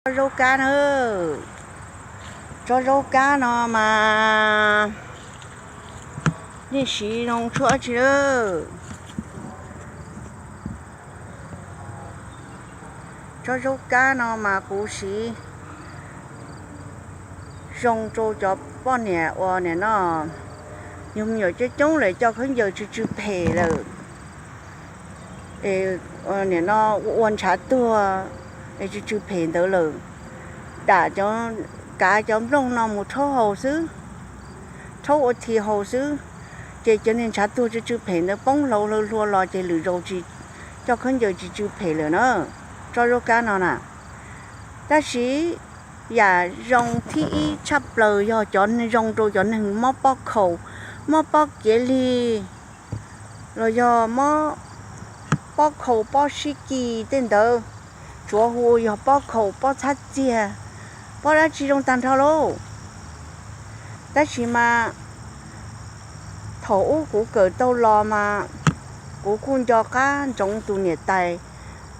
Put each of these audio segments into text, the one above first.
Tsob zaub kab na, tsob zaub kab no mas nej siv zoo tshuaj tsi lawm? Tsob zaub kab no mas kuv siv zoo rau cov poj niam uas nim no yug me nyuam coob coob lawm, coj khaub ncaws tsw tsw phem lawm, nim no ua ntshav tuag es tsw tsw phem ntawd lawm, dam cov, kav cov nplooj no mus rhaub haus xwb, rhaub ua thi haus xwb, ces cov niag ntshav tuag tsw tsw phem ntawd poob hlau hlua los ces lwm zaus tsis, coj khaub ncaws tsw tsw phem lawm na, tsob zaub kab no na. Tab sis yam zoo thib ib tshaj plaws yog cov zoo rau cov neeg mob pob khaus, mob pob kiav lig, los yog mob pob khaus pob sib kis tej ntawd, tsuav hu yog pob khaus pob txhab txiag, pob dab tsi zoo tag nrho lauj. Tab sis mas thaum ub kuv kawm tau los mas kuv kuj nco qab ntsoov tus niam tais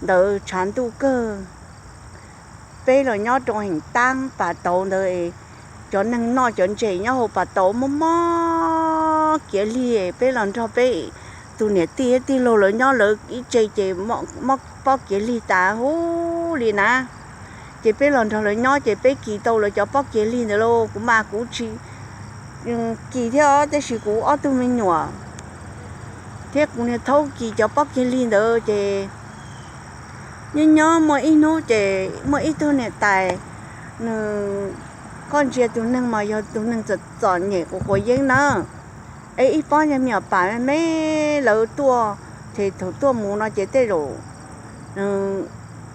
ntawd tshav ntuj kawg. Peb los nyob rau heem tab pas tauv ntawd, cov neeg noj cov ntses nyob hauv pas tauv mob mob kiav lig, peb los nrog peb tus niam tij tij laug lawv nyob lawv ib tse ces mob pob kiav lig tas huv li na. Ces peb los nrog lawv nyob ces peb kis tau lawv cov pob kiav lig ntawd lauj. Kuv mas kuv tsis kis thiab os, tab sis kuv ob tug me nyuam thiab kuv niag thaub kis cov pob kiav lig ntawd ces nyob nyob muaj ib hnub ces muaj ib tug niam tais, nws, koj ntsia tus neeg mas yog tus neeg txom txom nyem quav quav yeeb na, es ib pob me nyuam pas me me lawv tuaj, ces thaum tuaj mus no ces tej zaum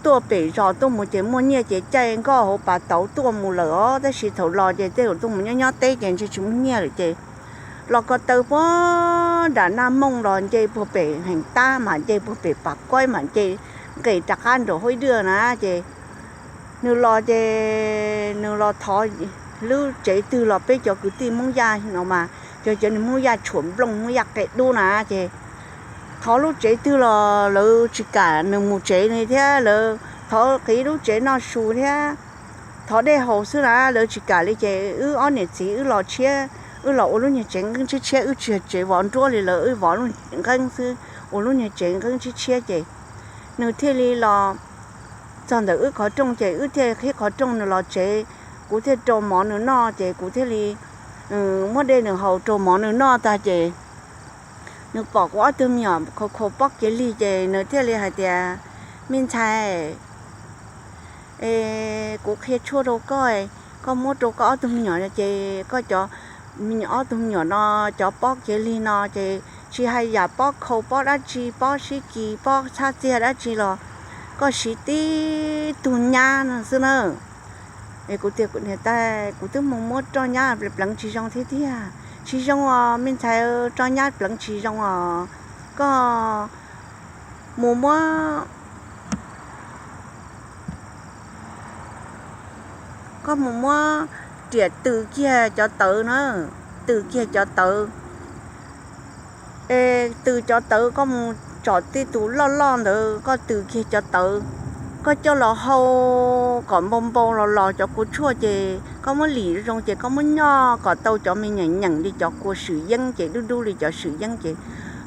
tuaj pem zos tuaj mus ces muaj nyiaj ces caij nkoj hauv pas tauv tuaj mus lawm os, tab sis thaum los ces tej zaum tuaj mus nyob nyob teb ces ntshe tsis muaj nyiaj lawm ces los ko taw puag nram Naj Mooj los nce puag pem heem tab mas nce puag pem pas koib mas nce nqes rov qab nraum hauv ib dwaj na ces nws los ces nws los thov lub tsev twg los peb cov kwv tij Hmoob Yaj no mas yog cov niag Hmoob Yaj tshuam nplooj Hmoob Yaj qe dub na ces thov lub tsev twg los lawv tsis kam nws mus tsev li thiab lawv thov qiv lub tsev noj su thiab thov dej haus xwb na lawv tsis kam li ces wb ob niam txiv wb los tshiab, wb los ua lub niag tsev nqeeb tshiab tshiab, wb tsis yog tsev vov nruab li lawv, wb vov lub nqeeb xwb, ua lub niag tsev nqeeb tshiab tshiab ces nws thiaj li los txog ntawm wb qhov rooj ces wb thiaj qhib qhov rooj nws los tsev, kuv thiaj rau mov nws noj ces kuv thiaj li muab dej nws haus rau mov nws noj tag ces nws pom kuv ob tug me nyuam khaus khaus pob kiav lig ces nws thiaj li hais tias, me ntxhais, es kuv qhia tshuaj rau koj, koj muab rau koj ob tug me nyuam ces koj cov, ob tug me nyuam no cov pob kiav lig no ces tsis hais yam pob khaus pob dab tsi pob sib kis pob txhab txiag dab tsi los koj siv tib tug nyab no xwb na. Es kuv tias, kuv twb mus muab roj nyab pleev pleev tsis zoo thiab tiag. Tsis zoo os me ntxhais, roj nyab pleev tsis zoo os. Koj mus muab, koj mus muab riam tws kiag cov tawv na, tws kiag cov tawv. Es tws cov tawv, koj mus tsom tej tus loj loj ntawd koj tws kiag cov tawv, koj coj los hau kom npau npau los los cov kua tshuaj ces koj muab lim zoo ces koj muab nyoj kom tau cov me nyeem nyeem li cov kua swm yeeb ces dub dub li cov swm yeeb ces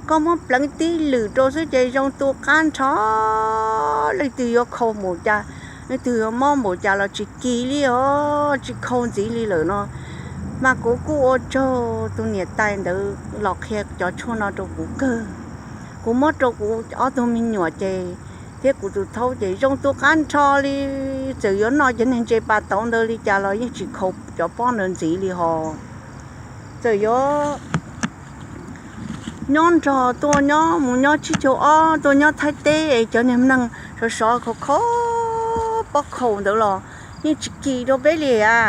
koj muab pleev tib lwm rau xwb ces zoo tu qab nrho. Leej twg yuav khaus npaum cas, leej twg yuav mob npaum cas los tsis kis li os, tsis khaus ntxiv li lawm no. Mas kuv kuj ua tsaug tus niam tais ntawd los qhia cov tshuaj no rau kuv kawg. Kuv muab rau kuv ob tug me nyuam ces thiab kuv tus thaub ces zoo tu qab nrho li. Txawm yuav noj cov niag ntses pas tauv ntawd li cas los yeej tsis khaus cov pob ntawd ntxiv li hos. Txawm yuav nyob nrog tuaj nyob mus nyob tsib caug ob tuaj nyob Thaib teb es cov niag neeg sov sov khaus khaus pob khaus ntawd los yeej tsis kis rau peb li a.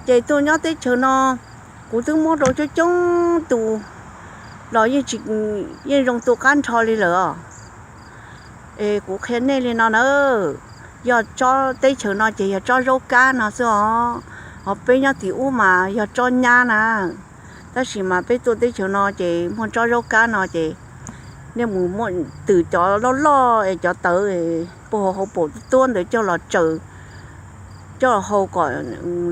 Ces tuaj nyob teb chaws no kuv twb muab rau coob coob tus los yeej tsis, yeej zoo tu qab nrho li lawm os. Es kuv qhia nej li no na, yog tsob teb chaws no ces yog tsob zaub kab no xwb os, ho peb nyob tim ub mas yog tsob nyab na. Tab sis mas peb tuaj teb chaws no ces muaj tsob zaub kab no ces nej mus muab tws cov loj loj es cov tawv puag hauv paus tuab ntawd coj los tsaws coj hau kom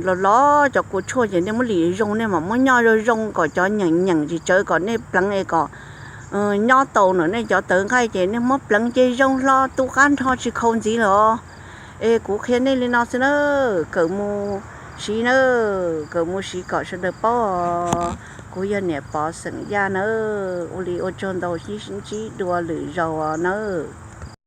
los los cov kua tshuaj ces nej muab lim zoo, nej mam muab nyob zoo zoo kom cov nyeem nyeem tsis tsawv kom nej pleev es kom nyob tau na. Nej cov tawv nqaij ces nej muab pleev ces zoo hlo tu qab nrho tsis khau ntxiv lawm os. Es kuv qhia nej li no xwb na, kawm mus siv na, kawm mus siv kom sawv daws paub. Kuv yog niam Pov xeem Yaj nawb, ua li ua tsaug ntau, sib ntsib dua lwm zaus nawb.